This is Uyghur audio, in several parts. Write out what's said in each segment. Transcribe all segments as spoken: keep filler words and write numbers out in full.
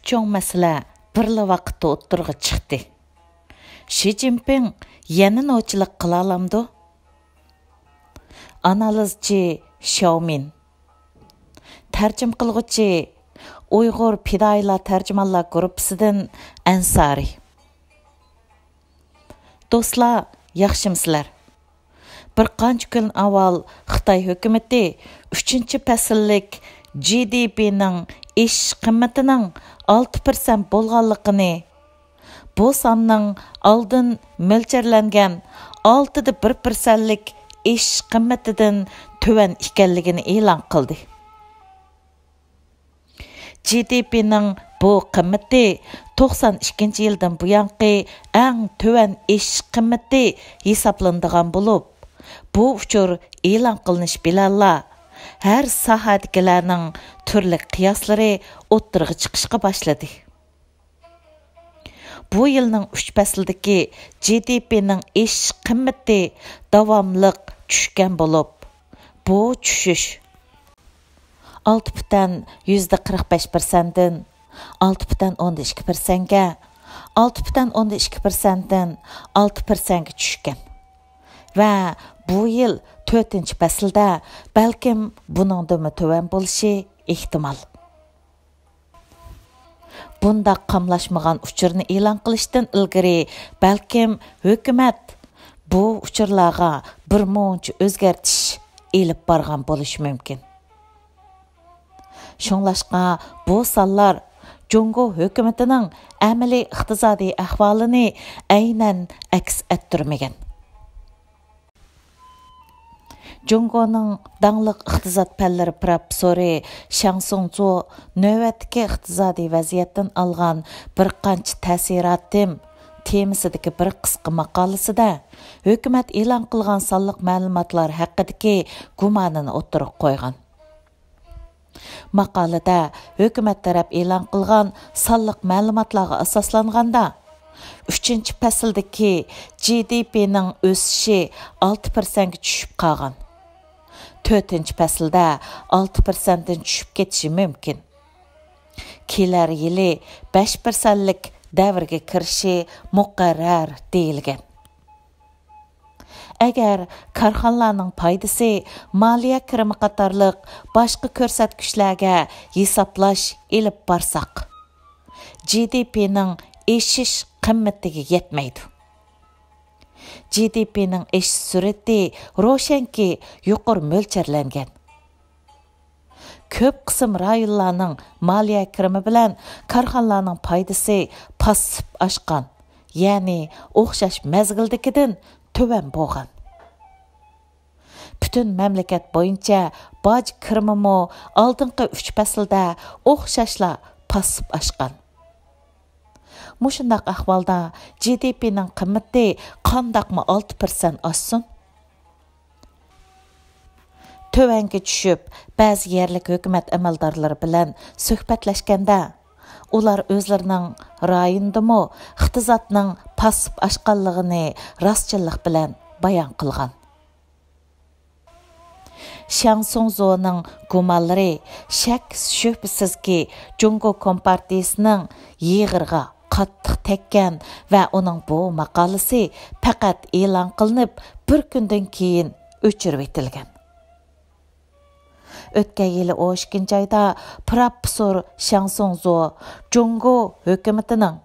چوڭ مەسىلە بىرلا ۋاقىتتا ئوتتۇرىغا چىقتى. شى جىنپىڭ يەنە نوچىلىق قىلالامدۇ؟ ئانالىزچى شياۋمىن. تەرجىمە قىلغۇچى ئۇيغۇر پىدائىيلار تەرجىمانلار گۇرۇپپىسىدىن ئەنسارى. دوستلار، ياخشىمۇسىلەر؟ بىر قانچە كۈن ئاۋۋال خىتاي ھۆكۈمىتى ئۈچىنچى پەسىللىك جى دى پىنىڭ ئېشىش قىممىتىنىڭ ئالتە پىرسەنت بولغانلىقىنى، بۇ ساننىڭ ئالدىن مۆلچەرلەنگەن ئالتىدە بىر پىرسەنتلىك ئېشىش قىممىتىدىن تۆۋەن ئىكەنلىكىنى ئېلان قىلدى. جى دى پىنىڭ بۇ قىممىتى توقسان ئىككىنچى يىلدىن بۇيانقى ئەڭ تۆۋەن ئېشىش قىممىتى ھېسابلىنىدىغان بولۇپ، بۇ ئۇچۇر ئېلان قىلىنىش بىلەنلا ھەر ساھەدىكىلەرنىڭ تۈرلۈك قىياسلىرى ئوتتۇرىغا چىقىشقا باشلىدى. بۇ يىلنىڭ ئۈچ پەسلىدىكى جى دى پىنىڭ ئېشىش قىممىتى داۋاملىق چۈشكەن بولۇپ، بۇ چۈشۈش ئالتە پۈتۈن يۈزدە قىرىق بەش پىرسەنتتىن ئالتە پۈتۈن ئوندىن ئىككى پىرسەنتكە، ئالتە پۈتۈن ئوندىن ئىككى پىرسەنتتىن ئالتە پىرسەنتكە چۈشكەن ۋە بۇ يىل تۆتىنچى پەسىلدە بەلكىم بۇنىڭدىنمۇ تۆۋەن بولۇشى ئېھتىمال. بۇنداق قاملاشمىغان ئۇچۇرنى ئېلان قىلىشتىن ئىلگىرى بەلكىم ھۆكۈمەت بۇ ئۇچۇرلارغا بىر مۇنچە ئۆزگەرتىش ئېلىپ بارغان بولۇشى مۇمكىن. شۇڭلاشقا بۇ سانلار جۇڭگو ھۆكۈمىتىنىڭ ئەمەلىي ئىقتىسادىي ئەھۋالىنى ئەينەن ئەكس ئەتتۈرمىگەن. جۇڭگونىڭ داڭلىق ئىقتىساد پەنلىرى پروفېسسورى شياڭ سۇڭزۇ نۆۋەتتىكى ئىقتىسادىي ۋەزىيەتتىن ئالغان بىر قانچە تەسىراتىم تېمىسىدىكى بىر قىسقا ماقالىسىدە ھۆكۈمەت ئېلان قىلغان سانلىق مەلۇماتلار ھەققىدىكى گۇمانىنى ئوتتۇرىغا قويغان. ماقالىدە ھۆكۈمەت تەرەپ ئېلان قىلغان سانلىق مەلۇماتلارغا ئاساسلانغاندا، ئۈچىنچى پەسىلدىكى جى دى پىنىڭ ئۆسۈشى ئالتە پىرسەنتكە چۈشۈپ قالغان. تۆتىنچى پەسىلدە ئالتە پىرسەنتتىن چۈشۈپ كېتىشى مۇمكىن. كېلەر يىلى بەش پىرسەنتلىك دەۋرگە كىرىشى مۇقەررەر دېيىلگەن. ئەگەر كارخانىلارنىڭ پايدىسى، مالىيە كىرىمى قاتارلىق باشقا كۆرسەتكۈچلەرگە ھېسابلاش ئېلىپ بارساق، جى دى پىنىڭ ئېشىش قىممىتىگە يەتمەيدۇ. جى دى پىنىڭ ئېشىش سۈرئىتى روشەنكى يۇقىرى مۆلچەرلەنگەن. كۆپ قىسىم رايونلارنىڭ مالىيە كىرىمى بىلەن كارخانىلارنىڭ پايدىسى پاسسىپ ئاشقان، يەنى ئوخشاش مەزگىلدىكىدىن تۆۋەن بولغان. پۈتۈن مەملىكەت بويىچە باج كىرىمىمۇ ئالدىنقى ئۈچ پەسىلدە ئوخشاشلا پاسسىپ ئاشقان. مۇشۇنداق ئەھۋالدا جى دى پىنىڭ قىممىتى قانداقمۇ ئالتە پىرسەنت ئاشسۇن؟ تۆۋەنگە چۈشۈپ، بەزى يەرلىك ھۆكۈمەت ئەمەلدارلىرى بىلەن سۆھبەتلەشكەندە، ئۇلار ئۆزلىرىنىڭ رايونىدىمۇ ئىقتىسادنىڭ پاسسىپ ئاشقانلىقىنى راستچىللىق بىلەن بايان قىلغان. شياڭ سۇڭزۇنىڭ گۇمانلىرى شەك-شۈبھىسىزكى جۇڭگو كومپارتىيىسىنىڭ يىغىرىغا قاتتىق تەگكەن ۋە ئۇنىڭ بۇ ماقالىسى پەقەت ئېلان قىلىنىپ بىر كۈندىن كېيىن ئۆچۈرۈۋېتىلگەن. ئۆتكەن يىلى ئون ئىككىنچى ئايدا پروفېسسور شياڭ سۇڭزۇ جۇڭگو ھۆكۈمىتىنىڭ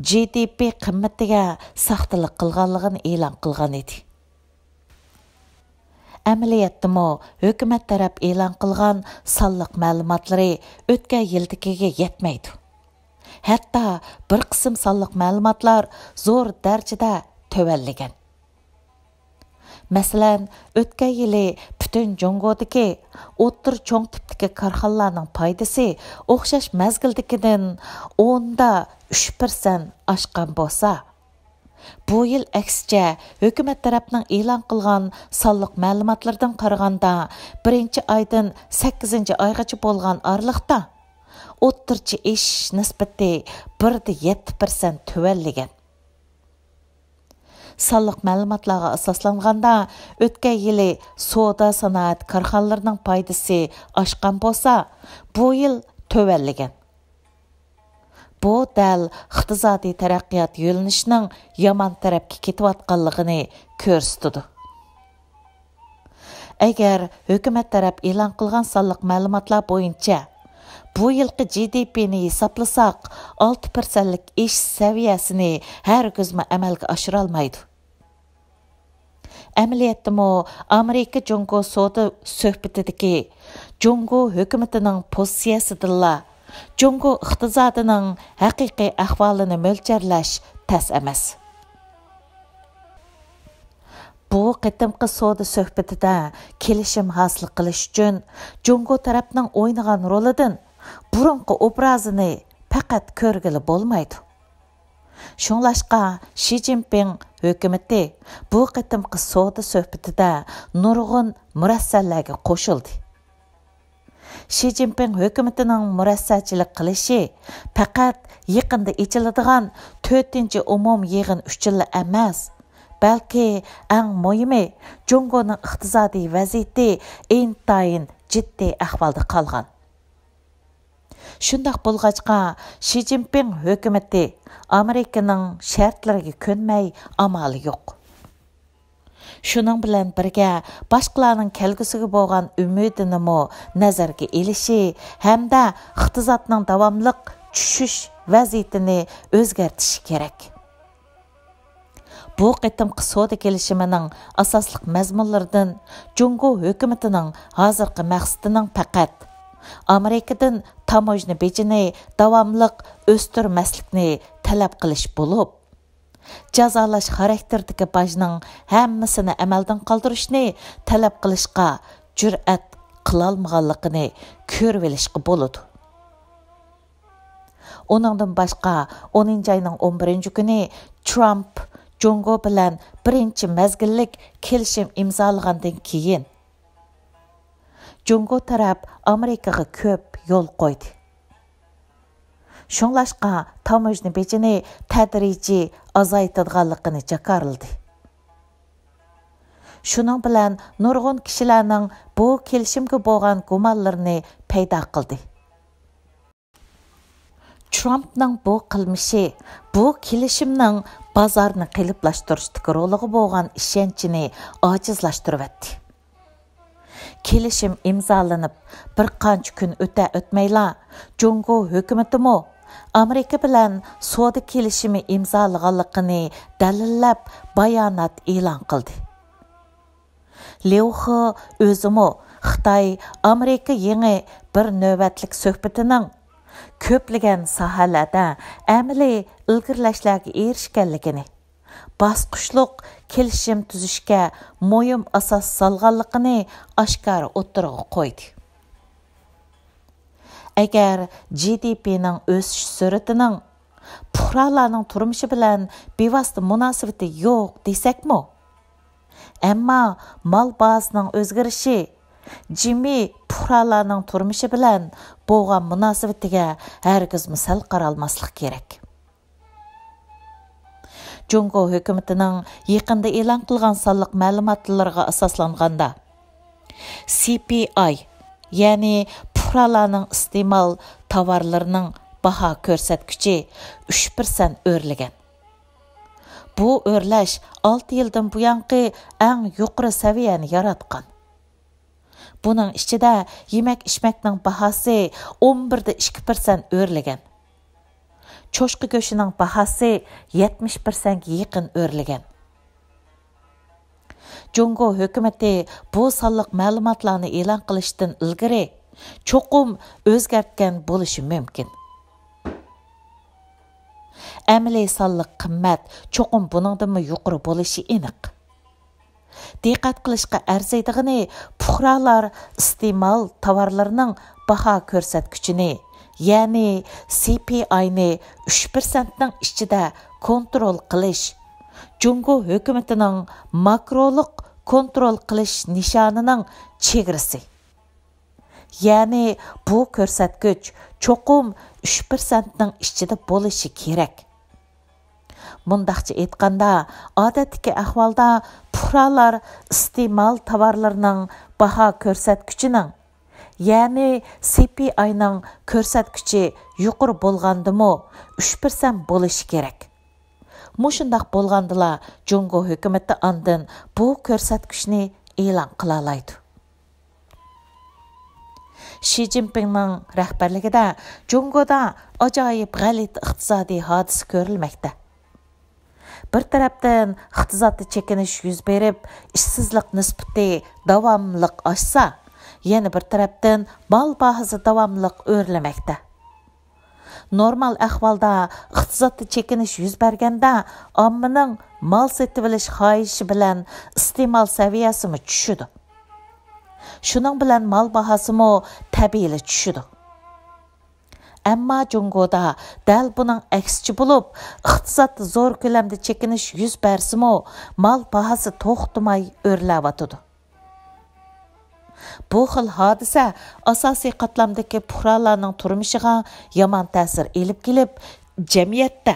جى دى پى قىممىتىگە ساختىلىق قىلغانلىقىنى ئېلان قىلغان ئىدى. ئەمەلىيەتتىمۇ ھۆكۈمەت تەرەپ ئېلان قىلغان سانلىق مەلۇماتلىرى ئۆتكەن يىلدىكىگە يەتمەيدۇ. ھەتتا بىر قىسىم سانلىق مەلۇماتلار زور دەرىجىدە تۆۋەنلىگەن. مەسىلەن، ئۆتكەن يىلى پۈتۈن جۇڭگودىكى ئوتتۇرا چوڭ تىپتىكى كارخانىلارنىڭ پايدىسى ئوخشاش مەزگىلدىكىدىن ئوندا ئۈچ پىرسەنت ئاشقان بولسا، بۇ يىل ئەكسىچە، ھۆكۈمەت تەرەپنىڭ ئېلان قىلغان سانلىق مەلۇماتلىرىدىن قارىغاندا، بىرىنچى ئايدىن سەككىزىنچى ئايغىچە بولغان ئارىلىقتا ئوتتۇرىچە ئېشىش نىسبىتى بىردە يەتتە پىرسەنت تۆۋەنلىگەن. سانلىق مەلۇماتلارغا ئاساسلانغاندا، ئۆتكەن يىلى سودا سانائەت كارخانىلىرىنىڭ پايدىسى ئاشقان بولسا، بۇ يىل تۆۋەنلىگەن. بۇ دەل ئىقتىسادىي تەرەققىيات يۆنىلىشىنىڭ يامان تەرەپكە كېتىۋاتقانلىقىنى كۆرسىتىدۇ. ئەگەر ھۆكۈمەت تەرەپ ئېلان قىلغان سانلىق مەلۇماتلار بويىچە، بۇ يىلقى جى دى پىنى ھېسابلىساق، ئالتە پىرسەنتلىك ئېشىش سەۋىيەسىنى ھەرگىزمۇ ئەمەلگە ئاشۇرالمايدۇ. ئەمەلىيەتتىمۇ ئامېرىكا جۇڭگو سودا سۆھبىتىدىكى جۇڭگو ھۆكۈمىتىنىڭ پوزىتسىيەسىدىنلا جۇڭگو ئىقتىسادىنىڭ ھەقىقىي ئەھۋالىنى مۆلچەرلەش تەس ئەمەس. بۇ قېتىمقى سودا سۆھبىتىدە كېلىشىم ھاسىل قىلىش ئۈچۈن جۇڭگو تەرەپنىڭ ئوينىغان رولىدىن بۇرۇنقى ئوبرازىنى پەقەت كۆرگىلى بولمايدۇ. شۇڭلاشقا شى جىنپىڭ ھۆكۈمىتى بۇ قېتىمقى سودا سۆھبىتىدە نۇرغۇن مۇرەسسەلەرگە قوشۇلدى. شى جىنپىڭ ھۆكۈمىتىنىڭ مۇرەسسەچىلىك قىلىشى پەقەت يېقىندا ئېچىلىدىغان تۆتىنچى ئومۇمىي يىغىن ئۈچۈنلا ئەمەس، بەلكى ئەڭ مۇھىمى، جۇڭگونىڭ ئىقتىسادىي ۋەزىيىتى ئىنتايىن جىددىي ئەھۋالدا قالغان. شۇنداق بولغاچقا، شى جىنپىڭ ھۆكۈمىتى ئامېرىكىنىڭ شەرتلىرىگە كۆنمەي ئامالى يوق. شۇنىڭ بىلەن بىرگە، باشقىلارنىڭ كەلگۈسىگە بولغان ئۈمىدىنىمۇ نەزەرگە ئېلىشى ھەمدە ئىقتىسادنىڭ داۋاملىق چۈشۈش ۋەزىيىتىنى ئۆزگەرتىشى كېرەك. بۇ قېتىمقى سودا كېلىشىمىنىڭ ئاساسلىق مەزمۇنلىرىدىن جۇڭگو ھۆكۈمىتىنىڭ ھازىرقى مەقسىتىنىڭ پەقەت ئامېرىكىدىن تاموژنا بېجىنى داۋاملىق ئۆستۈرمەسلىكنى تەلەپ قىلىش بولۇپ، جازالاش خاراكتېرىدىكى باجنىڭ ھەممىسىنى ئەمەلدىن قالدۇرۇشنى تەلەپ قىلىشقا جۈرئەت قىلالمىغانلىقىنى كۆرۈۋېلىشقا بولىدۇ. ئۇنىڭدىن باشقا، ئونىنچى ئاينىڭ ئون بىرىنچى كۈنى ترامپ جۇڭگو بىلەن بىرىنچى مەزگىللىك كېلىشىم ئىمزالىغاندىن كېيىن، جۇڭگو تەرەپ ئامېرىكىغا كۆپ يول قويدى. شۇڭلاشقا، تاموژنا بېجىنى تەدرىجىي ئازايتىدىغانلىقىنى جاكارلىدى. شۇنىڭ بىلەن نۇرغۇن كىشىلەرنىڭ بۇ كېلىشىمگە بولغان گۇمانلىرىنى پەيدا قىلدى. ترامپنىڭ بۇ قىلمىشى بۇ كېلىشىمنىڭ بازارنى قېلىپلاشتۇرۇشتىكى رولىغا بولغان ئىشەنچىنى ئاجىزلاشتۇرۇۋەتتى. كېلىشىم ئىمزالىنىپ بىر قانچە كۈن ئۆتە-ئۆتمەيلا، جۇڭگو ھۆكۈمىتىمۇ ئامېرىكا بىلەن سودا كېلىشىمى ئىمزالىغانلىقىنى دەلىللەپ بايانات ئېلان قىلدى. ليۇ خې ئۆزىمۇ خىتاي ئامېرىكا يېڭى بىر نۆۋەتلىك سۆھبىتىنىڭ كۆپلىگەن ساھەلەردە ئەمەلىي ئىلگىرىلەشلەرگە ئېرىشكەنلىكىنى، باسقۇچلۇق كېلىشىم تۈزۈشكە مۇھىم ئاساس سالغانلىقىنى ئاشكارا ئوتتۇرىغا قويدى. ئەگەر جى دى پىنىڭ ئۆسۈش سۈرئىتىنىڭ پۇقرالارنىڭ تۇرمۇشى بىلەن بىۋاسىتە مۇناسىۋىتى يوق دېسەكمۇ، ئەمما مال باھاسىنىڭ ئۆزگىرىشى جىمى پۇقرالارنىڭ تۇرمۇشى بىلەن بولغان مۇناسىۋىتىگە ھەرگىزمۇ سەل قارالماسلىق كېرەك. جۇڭگو ھۆكۈمىتىنىڭ يېقىندا ئېلان قىلغان سانلىق مەلۇماتلىرىغا ئاساسلانغاندا، سى پى ئاي، يەنى پۇقرالارنىڭ ئىستېمال تاۋارلىرىنىڭ باھا كۆرسەتكۈچى ئۈچ پىرسەنت ئۆرلىگەن. بۇ ئۆرلەش ئالتە يىلدىن بۇيانقى ئەڭ يۇقىرى سەۋىيەنى ياراتقان. بۇنىڭ ئىچىدە يېمەك-ئىچمەكنىڭ باھاسى ئون بىر دە ئىككى پىرسەنت ئۆرلىگەن. چوشقا گۆشىنىڭ باھاسى يەتمىش پىرسەنتكە يېقىن ئۆرلىگەن. جۇڭگو ھۆكۈمىتى بۇ سانلىق مەلۇماتلارنى ئېلان قىلىشتىن ئىلگىرى چوقۇم ئۆزگەرتكەن بولۇشى مۇمكىن. ئەمەلىي سانلىق قىممەت چوقۇم بۇنىڭدىنمۇ يۇقىرى بولۇشى ئېنىق. دىققەت قىلىشقا ئەرزىيدىغىنى، پۇقرالار ئىستېمال تاۋارلىرىنىڭ باھا كۆرسەتكۈچىنى، يەنى سى پى ئاينى ئۈچ پىرسەنتنىڭ ئىچىدە كونترول قىلىش، جۇڭگو ھۆكۈمىتىنىڭ ماكرولۇق كونترول قىلىش نىشانىنىڭ چېگرىسى. يەنى بۇ كۆرسەتكۈچ چوقۇم ئۈچ پىرسەنتنىڭ ئىچىدە بولۇشى كېرەك. مۇنداقچە ئېيتقاندا، ئادەتتىكى ئەھۋالدا پۇقرالار ئىستېمال تاۋارلىرىنىڭ باھا كۆرسەتكۈچىنىڭ، يەنى سى پى ئاينىڭ كۆرسەتكۈچى يۇقىرى بولغاندىمۇ ئۈچ پىرسەنت بولۇشى كېرەك. مۇشۇنداق بولغاندىلا جۇڭگو ھۆكۈمىتى ئاندىن بۇ كۆرسەتكۈچنى ئېلان قىلالايدۇ. شى جىنپىڭنىڭ رەھبەرلىكىدە جۇڭگودا ئاجايىپ غەلىتە ئىقتىسادىي ھادىسە كۆرۈلمەكتە. بىر تەرەپتىن ئىقتىسادتا چېكىنىش يۈز بېرىپ، ئىشسىزلىق نىسبىتى داۋاملىق ئاشسا، يەنە بىر تەرەپتىن مال باھاسى داۋاملىق ئۆرلىمەكتە. نورمال ئەھۋالدا ئىقتىسادتا چېكىنىش يۈز بەرگەندە، ئاممىنىڭ مال سېتىۋېلىش خاھىشى بىلەن ئىستېمال سەۋىيەسىمۇ چۈشىدۇ. شۇنىڭ بىلەن مال باھاسىمۇ تەبىئىيلا چۈشىدۇ. ئەمما جۇڭگودا دەل بۇنىڭ ئەكسىچە بولۇپ، ئىقتىسادتا زور كۆلەمدە چېكىنىش يۈز بەرسىمۇ، مال باھاسى توختىماي ئۆرلەۋاتىدۇ. بۇ خىل ھادىسە ئاساسىي قاتلامدىكى پۇقرالارنىڭ تۇرمۇشىغا يامان تەسىر ئېلىپ كېلىپ، جەمئىيەتتە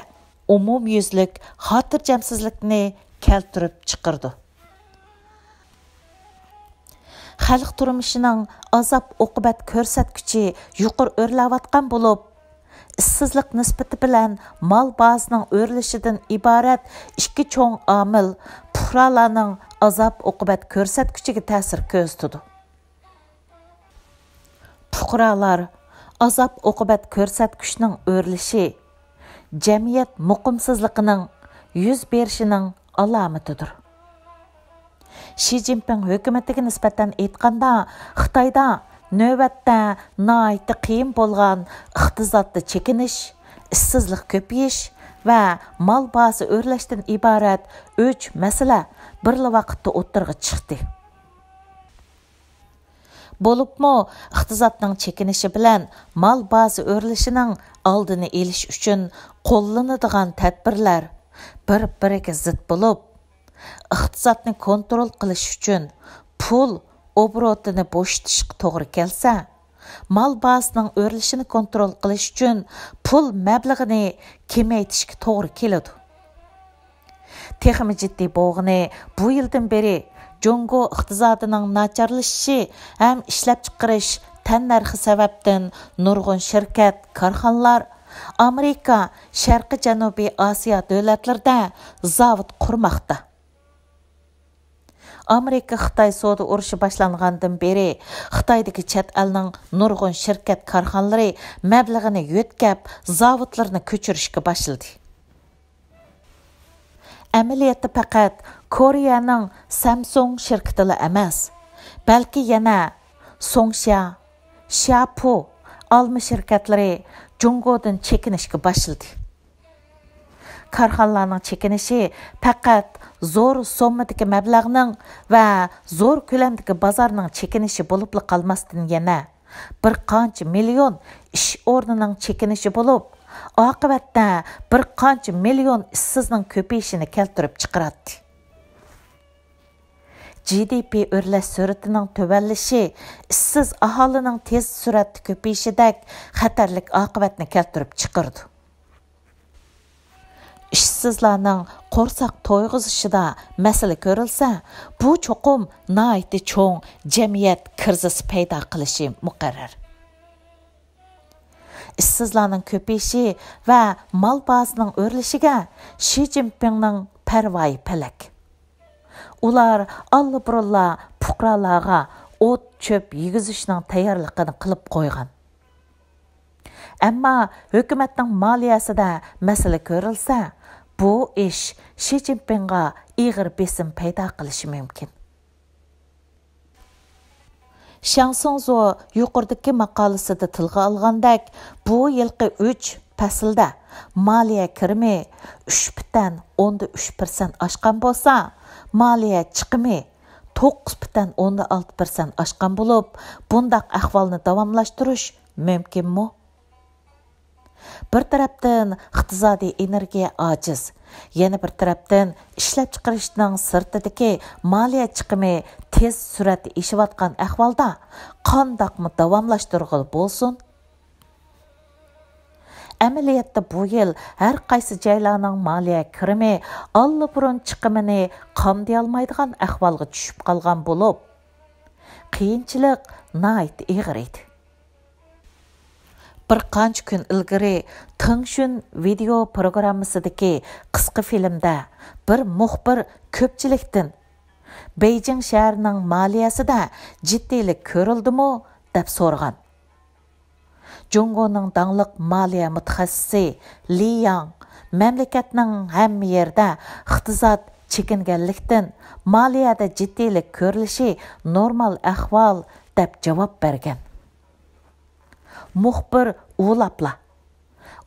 ئومۇميۈزلۈك خاتىرجەمسىزلىكنى كەلتۈرۈپ چىقىرىدۇ. خەلق تۇرمۇشىنىڭ ئازاب-ئوقۇبەت كۆرسەتكۈچى يۇقىرى ئۆرلەۋاتقان بولۇپ، ئىشسىزلىق نىسبىتى بىلەن مال باھاسىنىڭ ئۆرلىشىدىن ئىبارەت ئىككى چوڭ ئامىل پۇقرالارنىڭ ئازاب-ئوقۇبەت كۆرسەتكۈچىگە تەسىر كۆرسىتىدۇ. پۇقرالار ئازاب-ئوقۇبەت كۆرسەتكۈچنىڭ ئۆرلىشى، جەمئىيەت مۇقىمسىزلىقىنىڭ يۈز بېرىشىنىڭ ئالامىتىدۇر. شى جىنپىڭ ھۆكۈمىتىگە نىسبەتەن ئېيتقاندا، خىتايدا نۆۋەتتە ناھايىتى قىيىن بولغان ئىقتىسادتا چېكىنىش، ئىشسىزلىق كۆپىيىش ۋە مال باھاسى ئۆرلەشتىن ئىبارەت ئۈچ مەسىلە بىرلا ۋاقىتتا ئوتتۇرىغا چىقتى. بولۇپمۇ ئىقتىسادنىڭ چېكىنىشى بىلەن مال باھاسى ئۆرلىشىنىڭ ئالدىنى ئېلىش ئۈچۈن قوللىنىدىغان تەدبىرلەر بىر-بىرىگە زىت بولۇپ، ئىقتىسادنى كونترول قىلىش ئۈچۈن پۇل ئوبوروتىنى بوشىتىشقا توغرا كەلسە، مال باھاسىنىڭ ئۆرلىشىنى كونترول قىلىش ئۈچۈن پۇل مەبلىغىنى كېمەيتىشكە توغرا كېلىدۇ. تېخىمۇ جىددىي بولغىنى، بۇ يىلدىن بېرى جۇڭگو ئىقتىسادىنىڭ ناچارلىشىشى ھەم ئىشلەپچىقىرىش تەننەرخى سەۋەبتىن نۇرغۇن شىركەت، كارخانىلار ئامېرىكا، شەرقىي جەنۇبىي ئاسىيا دۆلەتلىرىدە زاۋۇت قۇرماقتا. ئامېرىكا-خىتاي سودا ئۇرۇشى باشلانغاندىن بېرى، خىتايدىكى چەت ئەلنىڭ نۇرغۇن شىركەت، كارخانىلىرى مەبلىغىنى يۆتكەپ، زاۋۇتلىرىنى كۆچۈرۈشكە باشلىدى. ئەمەلىيەتتە پەقەت كورېيەنىڭ سەمسۇڭ شىركىتىلا ئەمەس، بەلكى يەنە سۇڭشيا، شياپۇ ئالما شىركەتلىرى جۇڭگودىن چېكىنىشكە باشلىدى. كارخانىلارنىڭ چېكىنىشى پەقەت زور سوممىدىكى مەبلەغنىڭ ۋە زور كۆلەمدىكى بازارنىڭ چېكىنىشى بولۇپلا قالماستىن، يەنە بىر قانچە مىليون ئىش ئورنىنىڭ چېكىنىشى بولۇپ، ئاقىۋەتتە بىر قانچە مىليون ئىشسىزنىڭ كۆپىيىشىنى كەلتۈرۈپ چىقىراتتى. جى دى پى ئۆرلەش سۈرئىتىنىڭ تۆۋەنلىشى ئىشسىز ئاھالىنىڭ تېز سۈرئەتتە كۆپىيىشىدەك خەتەرلىك ئاقىۋەتنى كەلتۈرۈپ چىقىرىدۇ. ئىشسىزلارنىڭ قورساق تويغۇزۇشىدا مەسىلە كۆرۈلسە، بۇ چوقۇم ناھايىتى چوڭ جەمئىيەت كىرىزىسى پەيدا قىلىشى مۇقەررەر. ئىشسىزلارنىڭ كۆپىيىشى ۋە مال باھاسىنىڭ ئۆرلىشىگە شى جىنپىڭنىڭ پەرۋايى پەلەك. ئۇلار ئاللىبۇرۇنلا پۇقرالارغا ئوت-چۆپ يېگۈزۈشنىڭ تەييارلىقىنى قىلىپ قويغان. ئەمما ھۆكۈمەتنىڭ مالىيەسىدە مەسىلە كۆرۈلسە، بۇ ئىش شى جىنپىڭغا ئېغىر بېسىم پەيدا قىلىشى مۇمكىن. شياڭ سۇڭزۇ يۇقىرىدىكى ماقالىسىدە تىلغا ئالغاندەك، بۇ يىلقى ئۈچ پەسىلدە مالىيە كىرىمى ئۈچ پۈتۈن ئوندىن ئۈچ پىرسەنت ئاشقان بولسا، مالىيە چىقىمى توققۇز پۈتۈن ئوندىن ئالتە پىرسەنت ئاشقان بولۇپ، بۇنداق ئەھۋالنى داۋاملاشتۇرۇش مۇمكىنمۇ؟ بىر تەرەپتىن ئىقتىسادىي ئېنېرگىيە ئاجىز، يەنە بىر تەرەپتىن ئىشلەپچىقىرىشنىڭ سىرتىدىكى مالىيە چىقىمى تېز سۈرئەتتە ئېشىۋاتقان ئەھۋالدا قانداقمۇ داۋاملاشتۇرغىلى بولسۇن؟ ئەمەلىيەتتە بۇ يىل ھەر قايسى جايلارنىڭ مالىيە كىرىمى ئاللىبۇرۇن چىقىمىنى قامدىيالمايدىغان ئەھۋالغا چۈشۈپ قالغان بولۇپ، قىيىنچىلىق ناھايىتى ئېغىر ئىدى. بىر قانچە كۈن ئىلگىرى تېڭشۈن ۋىدېئو پروگراممىسىدىكى قىسقا فىلىمدە بىر مۇخبىر كۆپچىلىكتىن، «بېيجىڭ شەھىرىنىڭ مالىيەسىدە جىددىيلىك كۆرۈلدىمۇ؟» دەپ سورىغان. جۇڭگونىڭ داڭلىق مالىيە مۇتەخەسسىسى لى ياڭ مەملىكەتنىڭ ھەممە يېرىدە ئىقتىساد چېكىنگەنلىكتىن، مالىيەدە جىددىيلىك كۆرۈلۈشى نورمال ئەھۋال، دەپ جاۋاب بەرگەن. مۇخبىر ئۇلاپلا،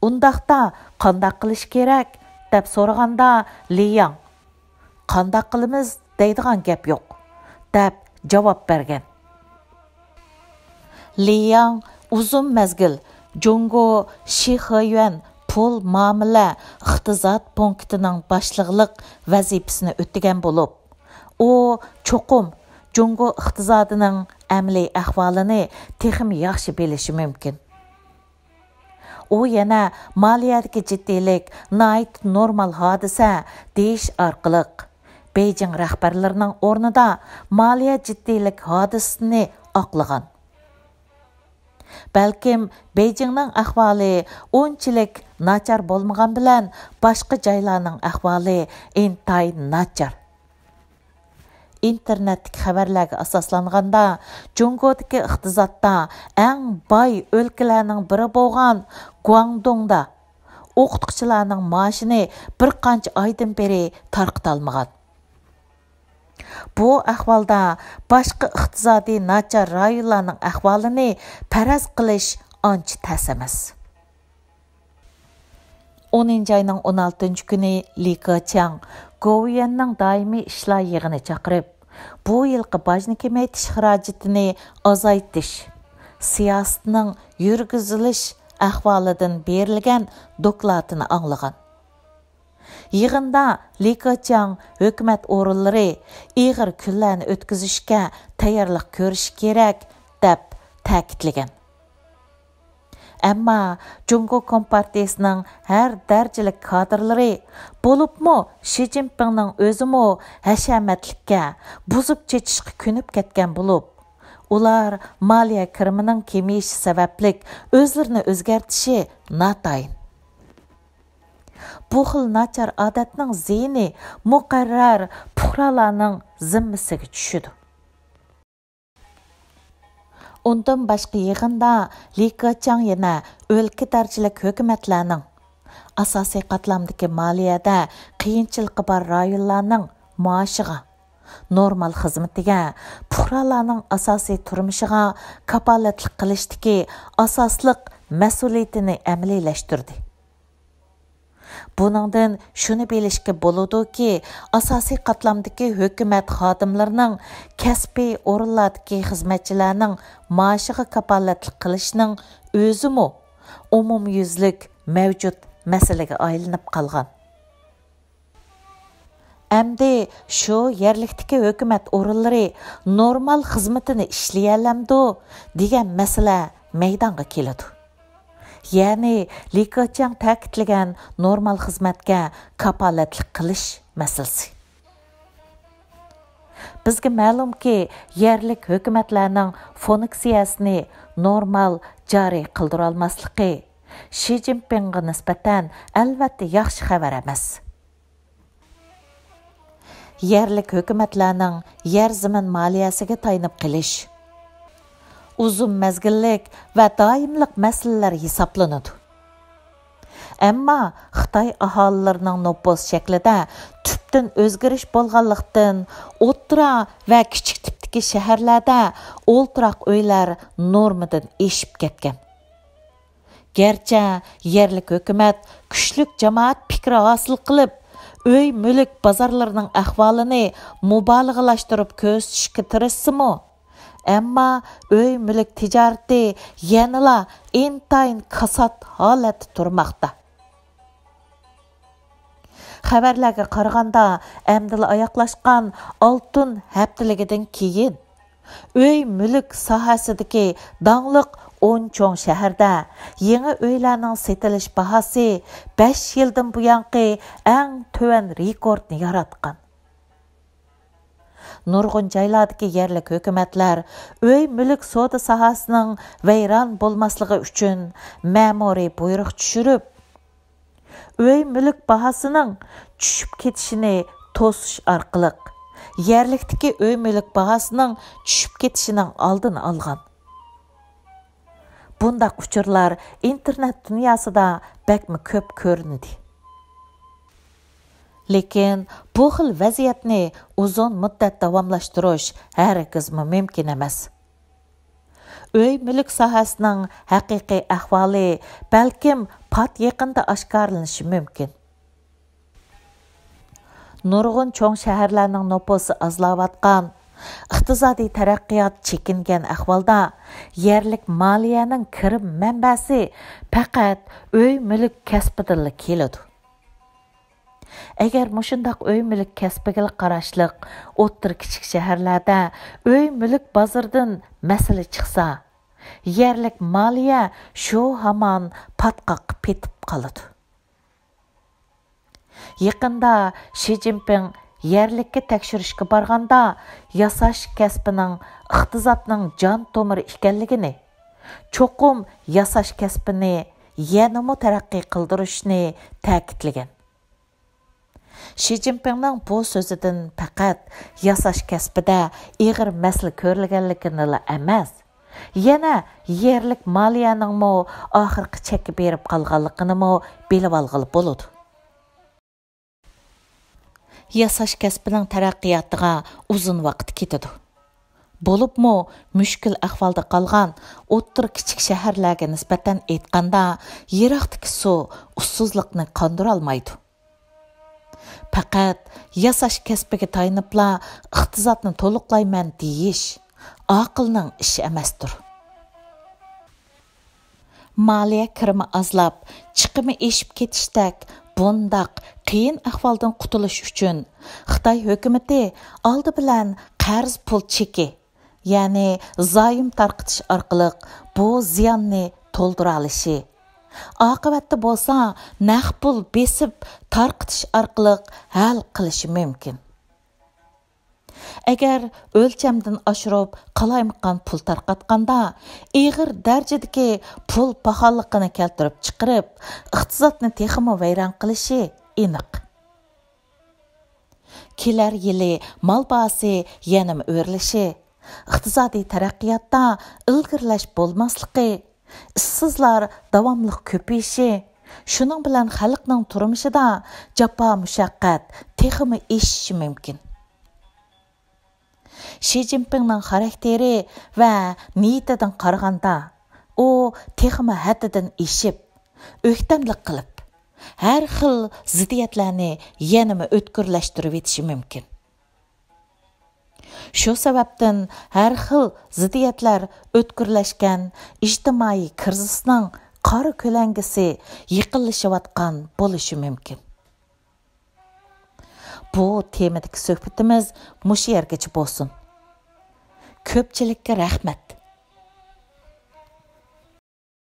«ئۇنداقتا قانداق قىلىش كېرەك؟» دەپ سورىغاندا، لى ياڭ، «قانداق قىلىمىز دەيدىغان گەپ يوق» دەپ جاۋاب بەرگەن. لى ياڭ ئۇزۇن مەزگىل جۇڭگو شىخېيۈەن پۇل مۇئامىلە ئىقتىساد پونكىتىنىڭ باشلىقلىق ۋەزىپىسىنى ئۆتىگەن بولۇپ، ئۇ چوقۇم جۇڭگو ئىقتىسادىنىڭ ئەمەلىي ئەھۋالىنى تېخىمۇ ياخشى بىلىشى مۇمكىن. ئۇ يەنە «مالىيەدىكى جىددىيلىك ناھايىتى نورمال ھادىسە» دېيىش ئارقىلىق، بېيجىڭ رەھبەرلىرىنىڭ ئورنىدا مالىيە جىددىيلىك ھادىسىسىنى ئاقلىغان. بەلكىم بېيجىڭنىڭ ئەھۋالى ئۇنچىلىك ناچار بولمىغان بىلەن، باشقا جايلارنىڭ ئەھۋالى ئىنتايىن ناچار. ئىنتېرنېتتىكى خەۋەرلەرگە ئاساسلانغاندا، جۇڭگودىكى ئىقتىسادتا ئەڭ باي ئۆلكىلەرنىڭ بىرى بولغان گۇاڭدۇڭدا ئوقۇتقۇچىلارنىڭ مائاشىنى بىر قانچە ئايدىن بېرى تارقىتالمىغان. بۇ ئەھۋالدا باشقا ئىقتىسادىي ناچار رايونلارنىڭ ئەھۋالىنى پەرەز قىلىش ئانچە تەس ئەمەس. ئونىنچى ئاينىڭ ئون ئالتىنچى كۈنى لى كېچياڭ گوۋۇيۈەننىڭ دائىمىي ئىشلار يىغىنى چاقىرىپ، بۇ يىلقى باجنى كېمەيتىش خىراجىتىنى ئازايتىش سىياسىتىنىڭ يۈرگۈزۈلۈش ئەھۋالىدىن بېرىلگەن دوكلاتىنى ئاڭلىغان. يىغىندا لى كېچياڭ ھۆكۈمەت ئورۇنلىرى ئېغىر كۈنلەرنى ئۆتكۈزۈشكە تەييارلىق كۆرۈشى كېرەك، دەپ تەكىتلىگەن. ئەمما جۇڭگو كومپارتىيىسىنىڭ ھەر دەرىجىلىك كادىرلىرى، بولۇپمۇ شى جىنپىڭنىڭ ئۆزىمۇ ھەشەمەتلىككە، بۇزۇپ چېچىشقا كۆنۈپ كەتكەن بولۇپ، ئۇلار مالىيە كىرىمىنىڭ كېمىيىشى سەۋەبلىك ئۆزلىرىنى ئۆزگەرتىشى ناتايىن. بۇ خىل ناچار ئادەتنىڭ زىيىنى مۇقەررەر پۇقرالارنىڭ زىممىسىگە چۈشىدۇ. ئۇندىن باشقا يىغىندا لى كېچياڭ يەنە ئۆلكە دەرىجىلىك ھۆكۈمەتلەرنىڭ، ئاساسىي قاتلامدىكى مالىيەدە قىيىنچىلىقى بار رايونلارنىڭ مائاشىغا، نورمال خىزمىتىگە، پۇقرالارنىڭ ئاساسىي تۇرمۇشىغا كاپالەتلىك قىلىشتىكى ئاساسلىق مەسئۇلىيىتىنى ئەمەلىيلەشتۈردى. بۇنىڭدىن شۇنى بىلىشكە بولىدۇكى، ئاساسىي قاتلامدىكى ھۆكۈمەت خادىملىرىنىڭ، كەسپىي ئورۇنلاردىكى خىزمەتچىلەرنىڭ مائاشىغا كاپالەتلىك قىلىشنىڭ ئۆزىمۇ ئومۇميۈزلۈك مەۋجۇت مەسىلىگە ئايلىنىپ قالغان. ئەمدى شۇ يەرلىكتىكى ھۆكۈمەت ئورۇنلىرى نورمال خىزمىتىنى ئىشلىيەلەمدۇ دېگەن مەسىلە مەيدانغا كېلىدۇ. يەنى لى كېچياڭ تەكىتلىگەن نورمال خىزمەتكە كاپالەتلىك قىلىش مەسىلىسى. بىزگە مەلۇمكى، يەرلىك ھۆكۈمەتلەرنىڭ فۇنكسىيەسىنى نورمال جارى قىلدۇرالماسلىقى شى جىنپىڭغا نىسبەتەن ئەلۋەتتە ياخشى خەۋەر ئەمەس. يەرلىك ھۆكۈمەتلەرنىڭ يەر زېمىن مالىيەسىگە تايىنىپ قېلىش ئۇزۇن مەزگىللىك ۋە دائىملىق مەسىلىلەر ھېسابلىنىدۇ. ئەمما خىتاي ئاھالىلىرىنىڭ نوپۇس شەكلىدە تۈپتىن ئۆزگىرىش بولغانلىقتىن، ئوتتۇرا ۋە كىچىك تىپتىكى شەھەرلەردە ئولتۇراق ئۆيلەر نورمىدىن ئېشىپ كەتكەن. گەرچە يەرلىك ھۆكۈمەت كۈچلۈك جامائەت پىكرى ھاسىل قىلىپ، ئۆي مۈلۈك بازارلىرىنىڭ ئەھۋالىنى مۇبالىغىلاشتۇرۇپ كۆرسىتىشكە تىرىشسىمۇ، ئەمما ئۆي مۈلۈك تىجارىتى يەنىلا ئىنتايىن كاسات ھالەتتە تۇرماقتا. خەۋەرلەرگە قارىغاندا، ئەمدىلا ئاياغلاشقان ئالتۇن ھەپتىلىكىدىن كېيىن، ئۆي مۈلۈك ساھەسىدىكى داڭلىق ئون چوڭ شەھەردە يېڭى ئۆيلەرنىڭ سېتىلىش باھاسى بەش يىلدىن بۇيانقى ئەڭ تۆۋەن رېكورتنى ياراتقان. نۇرغۇن جايلاردىكى يەرلىك ھۆكۈمەتلەر ئۆي-مۈلۈك سودا ساھەسىنىڭ ۋەيران بولماسلىقى ئۈچۈن مەمۇرىي بۇيرۇق چۈشۈرۈپ، ئۆي-مۈلۈك باھاسىنىڭ چۈشۈپ كېتىشىنى توسۇش ئارقىلىق، يەرلىكتىكى ئۆي-مۈلۈك باھاسىنىڭ چۈشۈپ كېتىشىنىڭ ئالدىنى ئالغان. بۇنداق ئۇچۇرلار ئىنتېرنېت دۇنياسىدا بەكمۇ كۆپ كۆرۈنىدۇ. لېكىن بۇ خىل ۋەزىيەتنى ئۇزۇن مۇددەت داۋاملاشتۇرۇش ھەرگىزمۇ مۇمكىن ئەمەس. ئۆي-مۈلۈك ساھەسىنىڭ ھەقىقىي ئەھۋالى بەلكىم پات يېقىندا ئاشكارىلىنىشى مۇمكىن. نۇرغۇن چوڭ شەھەرلەرنىڭ نوپۇسى ئازلاۋاتقان، ئىقتىسادىي تەرەققىيات چېكىنگەن ئەھۋالدا، يەرلىك مالىيەنىڭ كىرىم مەنبەسى پەقەت ئۆي-مۈلۈك كەسپىدىنلا كېلىدۇ. ئەگەر مۇشۇنداق ئۆي-مۈلۈك كەسپىگىلا قاراشلىق ئوتتۇرا، كىچىك شەھەرلەردە ئۆي-مۈلۈك بازىرىدىن مەسىلە چىقسا، يەرلىك مالىيە شۇ ھامان پاتقاققا پېتىپ قالىدۇ. يېقىندا شى جىنپىڭ يەرلىككە تەكشۈرۈشكە بارغاندا، ياساش كەسپىنىڭ ئىقتىسادنىڭ جان تومۇرى ئىكەنلىكىنى، چوقۇم ياساش كەسپىنى يەنىمۇ تەرەققىي قىلدۇرۇشنى تەكىتلىگەن. شى جىنپىڭنىڭ بۇ سۆزىدىن پەقەت ياساش كەسپىدە ئېغىر مەسىلە كۆرۈلگەنلىكىنىلا ئەمەس، يەنە يەرلىك مالىيەنىڭمۇ ئاخىرقى چەككە بېرىپ قالغانلىقىنىمۇ بىلىۋالغىلى بولىدۇ. ياساش كەسپىنىڭ تەرەققىياتىغا ئۇزۇن ۋاقىت كېتىدۇ. بولۇپمۇ مۈشكۈل ئەھۋالدا قالغان ئوتتۇرا، كىچىك شەھەرلەرگە نىسبەتەن ئېيتقاندا، يىراقتىكى سۇ ئۇسسۇزلۇقنى قاندۇرالمايدۇ. پەقەت ياساش كەسپىگە تايىنىپلا ئىقتىسادنى تولۇقلايمەن دېيىش ئاقىلنىڭ ئىشى ئەمەستۇر. مالىيە كىرىمى ئازلاپ، چىقىمى ئېشىپ كېتىشتەك بۇنداق قىيىن ئەھۋالدىن قۇتۇلۇش ئۈچۈن، خىتاي ھۆكۈمىتى ئالدى بىلەن قەرز پۇل چېكى، يەنى زايوم تارقىتىش ئارقىلىق بۇ زىياننى تولدۇرالىشى، ئاقىۋەتتە بولسا نەق پۇل بېسىپ تارقىتىش ئارقىلىق ھەل قىلىشى مۇمكىن. ئەگەر ئۆلچەمدىن ئاشۇرۇپ قالايمىقان پۇل تارقاتقاندا، ئېغىر دەرىجىدىكى پۇل پاخاللىقىنى كەلتۈرۈپ چىقىرىپ، ئىقتىسادنى تېخىمۇ ۋەيران قىلىشى ئېنىق. كېلەر يىلى مال باھاسى يەنىمۇ ئۆرلىشى، ئىقتىسادىي تەرەققىياتتا ئىلگىرىلەش بولماسلىقى، ئىشسىزلار داۋاملىق كۆپىيىشى، شۇنىڭ بىلەن خەلقنىڭ تۇرمۇشىدا جاپا-مۇشەققەت تېخىمۇ ئېشىشى مۇمكىن. شى جىنپىڭنىڭ خاراكتېرى ۋە نىيىتىدىن قارىغاندا، ئۇ تېخىمۇ ھەددىدىن ئېشىپ، ئۆكتەملىك قىلىپ، ھەر خىل زىددىيەتلەرنى يەنىمۇ ئۆتكۈرلەشتۈرۈۋېتىشى مۇمكىن. شۇ سەۋەبتىن ھەر خىل زىددىيەتلەر ئۆتكۈرلەشكەن ئىجتىمائىي كىرىزىسنىڭ قارا كۆلەڭگىسى يېقىنلىشىۋاتقان بولۇشى مۇمكىن. بۇ تېمىدىكى سۆھبىتىمىز مۇشۇ يەرگىچە بولسۇن. كۆپچىلىككە رەھمەت.